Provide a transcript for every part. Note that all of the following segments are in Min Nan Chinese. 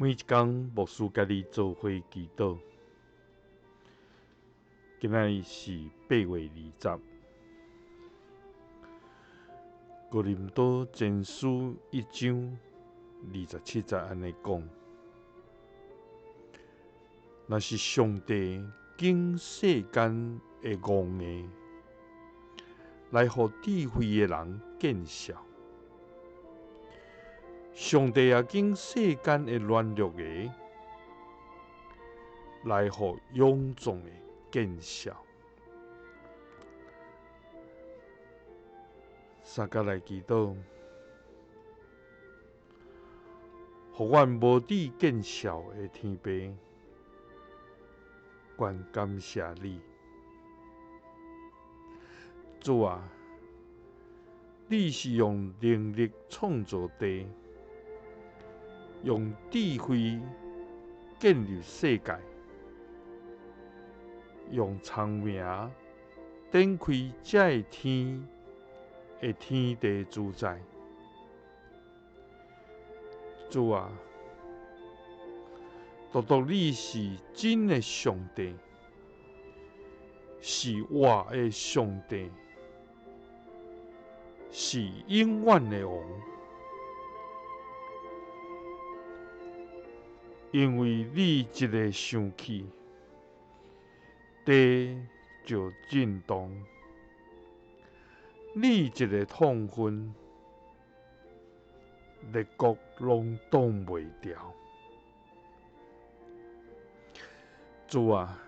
每一工牧師佮你做伙祈禱，今仔日是8月20。哥林多前書1章27節按呢講：若是上帝揀世間的戇的，來予智慧的人見笑。上帝也揀世間的軟弱的，來予勇壯的見笑。三佮來祈禱，予阮無致見笑的天父，阮感謝你，主啊，你是用能力創造地，用智慧建立世界，用聰明展開這个天的天地主宰。主啊，獨獨你是真的上帝，是活的上帝，是永遠的王。因為你一个生氣，地就震動；你一个痛恨，列國攏擋袂牢。主啊，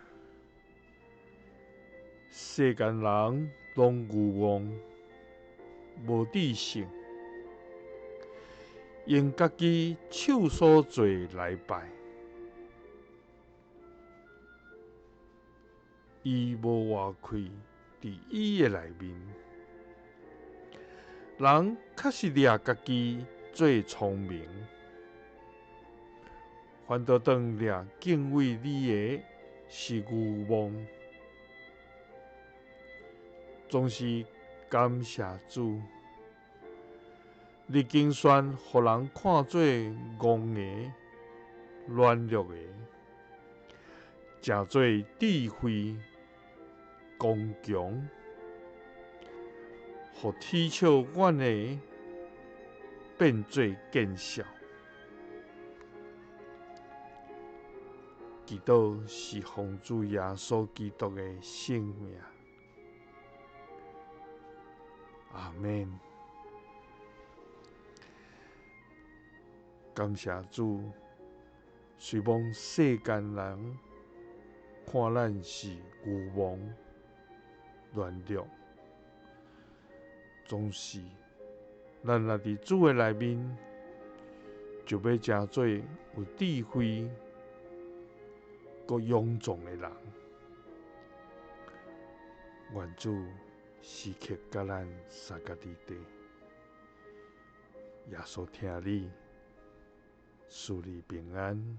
世間人攏愚妄，無智性，用家己手所做來拜，伊無活氣佇伊的內面。人確實掠家己做聰明，反倒當掠敬畏你的是愚妄。總是感謝主，你揀選予人看做戇的、軟弱的，成做智慧、剛強，予恥笑阮的變做見笑。祈禱是奉主耶穌基督的聖名。阿們。感謝主，雖罔世間人看咱是愚妄、軟弱，總是咱若佇主的內面，就欲成做有智慧、閣勇壯的人。願主時刻佮咱相佮佇底，耶穌疼你，賜你平安。